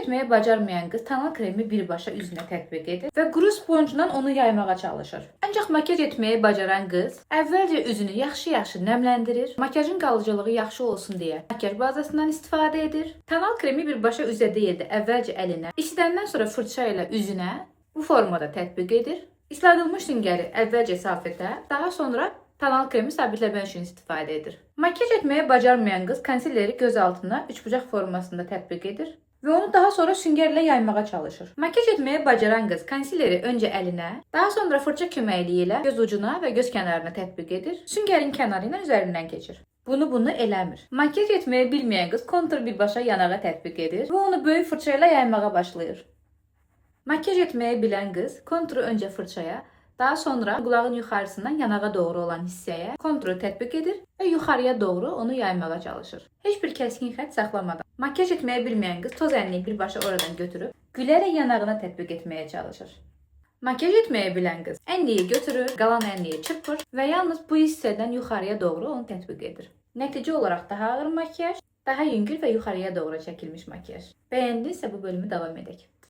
Etməyi bacarmayan qız tonal kremi birbaşa üzünə tətbiq edir və quru sponjla onu yaymağa çalışır. Ancaq makyaj etməyi bacaran qız əvvəlcə üzünü yaxşı-yaxşı nəmləndirir, makyajın qalıcılığı yaxşı olsun deyə makyaj bazasından istifadə edir. Tonal kremi birbaşa üzə deyil də əvvəlcə əlinə, isidəndən sonra fırça ilə üzünə bu formada tətbiq edir. Isladılmış süngəri əvvəlcə safetə, daha sonra tonal kremi sabitləmək üçün istifadə edir. Makyaj etməyi bacarmayan qız konsileri göz altına üçbucaq formasında tətbiq edir və onu daha sonra süngərlə yaymağa çalışır. Makyaj etməyi bacaran qız konsileri öncə əlinə, daha sonra fırça köməkliyi ilə göz ucuna və göz kənarına tətbiq edir. Süngərin kənarı ilə üzərindən keçir. Bunu eləmir. Makyaj etməyi bilməyən qız kontur birbaşa yanağa tətbiq edir və onu böyük fırça ilə yaymağa başlayır. Makyaj etməyi bilən qız konturu öncə fırçaya, daha sonra qulağın yuxarısından yanağa doğru olan hissəyə konturu tətbiq edir və yuxarıya doğru onu yaymağa çalışır. Heç bir kəskin xətt saxlamadan. Makyaj etməyi bilməyən qız toz ənliyi birbaşa oradan götürüb gülərək yanağına tətbiq etməyə çalışır. Makyaj etməyi bilən qız ənliyi götürür, qalan ənliyi çırpır və yalnız bu hissədən yuxarıya doğru onu tətbiq edir. Nəticə olaraq daha ağır makyaj, daha yüngül və yuxarıya doğru çəkilmiş makyaj. Bəyəndinizsə bu bölümü davam edək.